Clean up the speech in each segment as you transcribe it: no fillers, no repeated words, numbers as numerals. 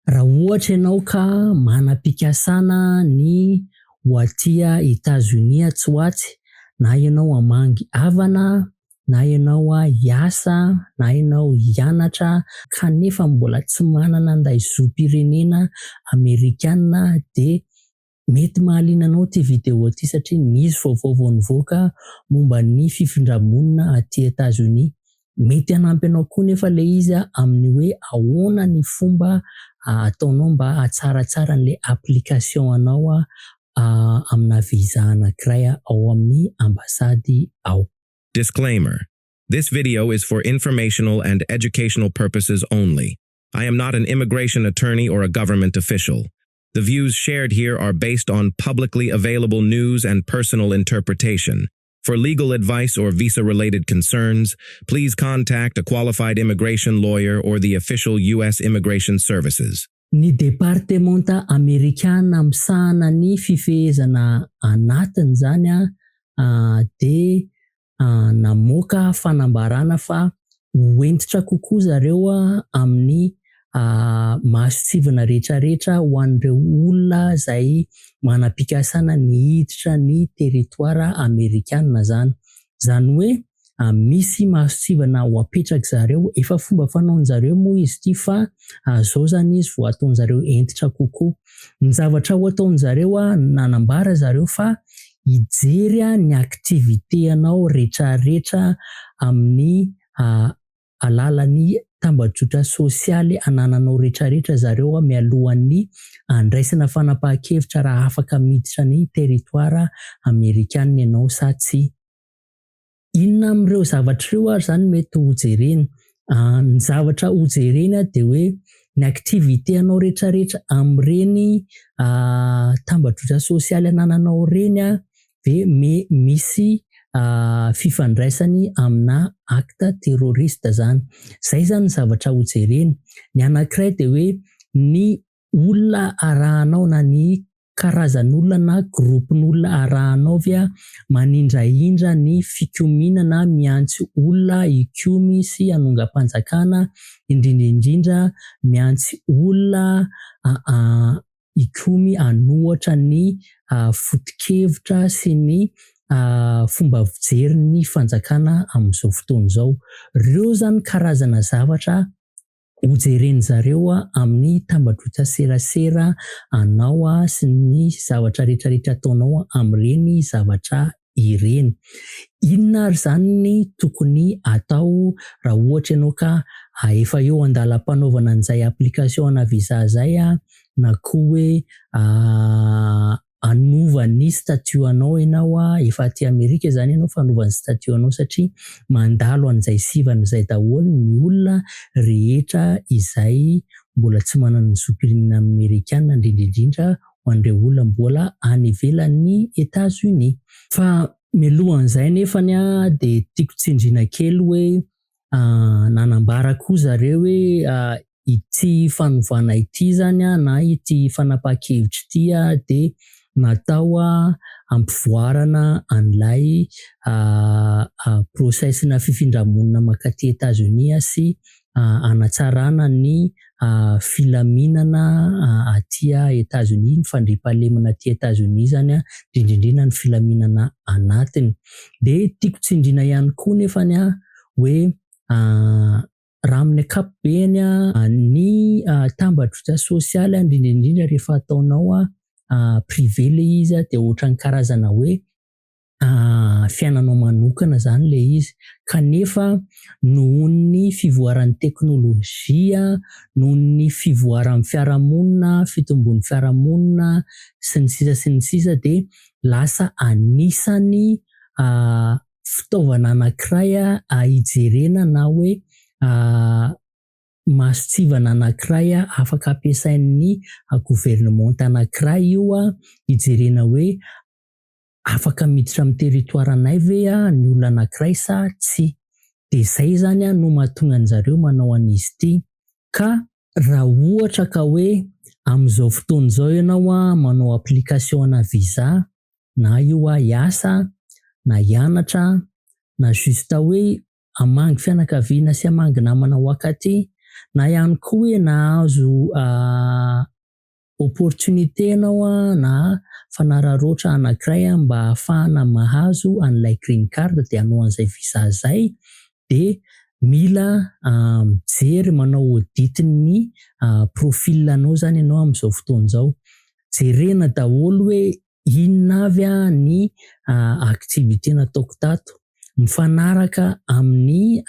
Raha ohatra ianao ka manam-pikasana ny ho aty Etazonia atsy ho atsy, na ianao hamangy havana, na ianao hiasa, na ianao hianatra kanefa mbola tsy manana an'ilay zom-pirenena amerikana dia mety mahaliana anao ity video ity satria nisy vaovao vao nivoaka momba ny fifindra-monina aty Etazonia. Mety hanampy anao koa nefa ilay izy amin'ny hoe ahoana ny fomba ataonao mba hahatsaratsara an'ilay application anao amina visa anankiray ao amin'ny ambasady ao. Disclaimer: This video is for informational and educational purposes only. I am not an immigration attorney or a government official. The views shared here are based on publicly available news and personal interpretation. For legal advice or visa-related concerns, please contact a qualified immigration lawyer or the official U.S. Immigration Services. Ny departemanta amerikana misahana ny fifehezana anatiny izany dia namoaka fanambarana fa ho hentitra kokoa zareo amin'ny mason-tsivana rehetrarehetra ho an'ireo olona izay manam-pikasana ny hiditra ny territoire amerikana izany. Izany hoe misy mason-tsivana ho apetraka zareo, efa fomba fanaon'zareo moa izy ity fa izao izany izy vao ataon'zareo hentitra kokoa. Ny zavatra ho ataon'zareo, nanambara zareo fa hijery ny activité anao rehetrarehetra amin'ny alalan'ny tambajotra sosialy anananao rehetrarehetra zareo mialohan'ny andraisana fanapahan-kevitra raha afaka miditra ny territoire amerikana ianao sa tsia. Inona amin'ireo zavatra ireo ary izany mety ho jerena? Ny zavatra ho jerena dia hoe ny activité anao rehetrarehetra amin'ireny tambajotra sosialy anananao ireny ve misy fifandraisany amina acte terroriste izany. Izay izany ny zavatra ho jerena. Ny anankiray dia hoe ny olona arahanao na ny karazan'olona na groupe-n'olona arahanao ve manindrahindra ny fikomiana na miantso olona hikomy sy hanongam-panjakana, indrindra indrindra miantso olona hikomy hanohatra ny foto-kevitra sy ny fomba fijerin'ny fanjakana amin'izao fotoana izao. Ireo izany karazana zavatra hojeren'zareo amin'ny tambajotra serasera anao sy ny zavatra rehetrarehetra ataonao amin'ireny zavatra ireny. Inona ary izany ny tokony atao raha ohatra ianao ka efa eo an-dalam-panaovana an'izay application ana visa izay, na koa hoe hanova ny statut anao ianao, efa aty Amerika izany ianao fa hanova ny statut anao satria mandalo an'izay sivana izay daholo ny olona rehetra izay mbola tsy manana ny zom-pirenena amerikana, indrindra indrindra ho an'ireo olona mbola any ivelan'ny Etats-Unis. Fa mialohan'izay nefany dia tiako tsindriana kely hoe nanambara koa zareo hoe ity fanovana ity izany na ity fanapahan-kevitra ity dia natao hampivoarana an'ilay process-na fifindra-monina mankaty Etats-Unis sy hanatsarana ny filaminana aty Etats-Unis, ny fandriampahalemana aty Etats-Unis izany, indrindra indrindra ny filaminana anatiny. Dia tiako tsindriana ihany koa nefany hoe raha amin'ny ankapobeny ny tambajotra sosialy, indrindra indrindra rehefa ataonao privé ilay izy, dia ohatran'ny karazana hoe fiainanao manokana izany ilay izy. Kanefa noho ny fivoaran'ny teknolojia, noho ny fivoaran'ny fiarahamonina, fitombon'ny fiarahamonina sy ny sisa sy ny sisa, dia lasa anisan'ny fitaovana anankiray hijerena na hoe mason-tsivana anankiray afaka ampiasain'ny governemanta anankiray io hijerena hoe afaka miditra amin'ny territoire-nay ve ny olona anankiray sa tsia. Dia izay izany no mahatonga an'zareo manao an'izy ity. Ka raha ohatra ka hoe amin'izao fotoana izao ianao manao application ana visa, na io hiasa na hianatra na juste hoe hamangy fianakaviana sy hamangy namana ho akaty. Na ihany koa hoe nahazo opportunité ianao na fanararaotra anankiray mba ahafahana mahazo an'ilay green card dia hanao an'izay visa izay, dia mila mijery manao audit ny profil anao izany ianao amin'izao fotoana izao. Jerena daholo hoe inona avy ny activité nataoko tato, mifanaraka amin'ny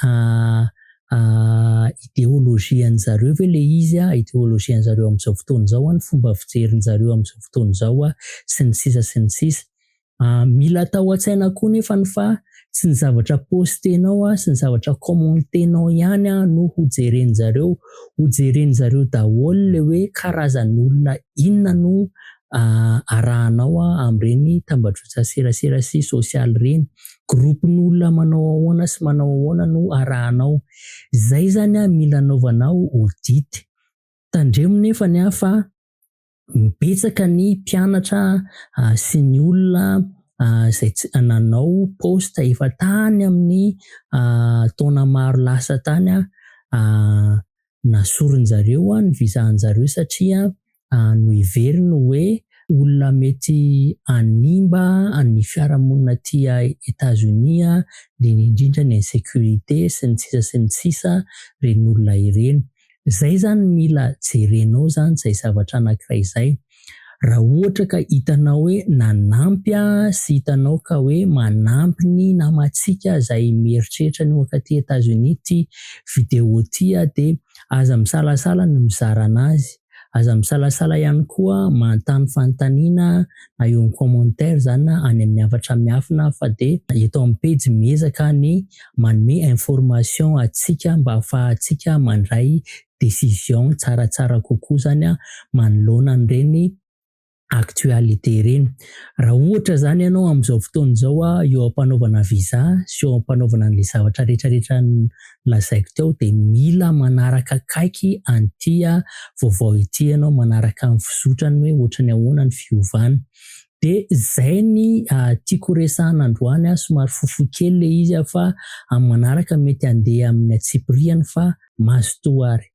idéologie an'zareo ve ilay izy, idéologie an'zareo amin'izao fotoana izao, ny fomba fijerin'zareo amin'izao fotoana izao sy ny sisa sy ny sisa. Mila atao an-tsaina koa nefany fa tsy ny zavatra postenao sy ny zavatra commentenao ihany no ho jeren'zareo. Ho jeren'zareo daholo ilay hoe karazan'olona inona no arahanao amin'ireny tambajotra serasera sy sosialy ireny. Groupe-n'olona manao ahoana sy manao ahoana no arahanao. Izay izany mila anaovanao audit. Tandremo nefany fa betsaka ny mpianatra sy ny olona izay tsy nanao post efa tany amin'ny taona maro lasa tany, nasorin-jareo ny visa-njareo satria noheveriny hoe olona mety hanimba ny fiarahamonina aty Etazonia, indrindra indrindra ny insécurité sy ny sisa sy ny sisa ireny olona ireny. Izay izany mila jerenao izany izay zavatra anankiray izay. Raha ohatra ka hitanao hoe nanampy sy hitanao ka hoe manampy ny namantsika izay mieritreritra ny ho ankaty Etazonia ity vidéo ity, dia aza misalasala ny mizara anazy. Aza misalasala ihany koa manontany fanontaniana na eo amin'ny commentaire izany na any amin'ny hafatra miafina, fa dia eto amin'ny pejy miezaka ny manome information antsika mba ahafahantsika mandray décision tsaratsara kokoa izany manoloana an'ireny actualité ireny. Raha ohatra izany ianao amin'izao fotoana izao eo am-panaovana visa sy eo am-panaovana an'ilay zavatra rehetrarehetra lazaiko teo, dia mila manaraka akaiky an'ity vaovao ity ianao, manaraka ny fizotrany hoe ohatran'ny ahoana ny fiovana. Dia izay ny tiako horesahana androany, somary fohifohy kely ilay izy fa amin'ny manaraka mety handeha amin'ny antsipiriany, fa mazotoa ary.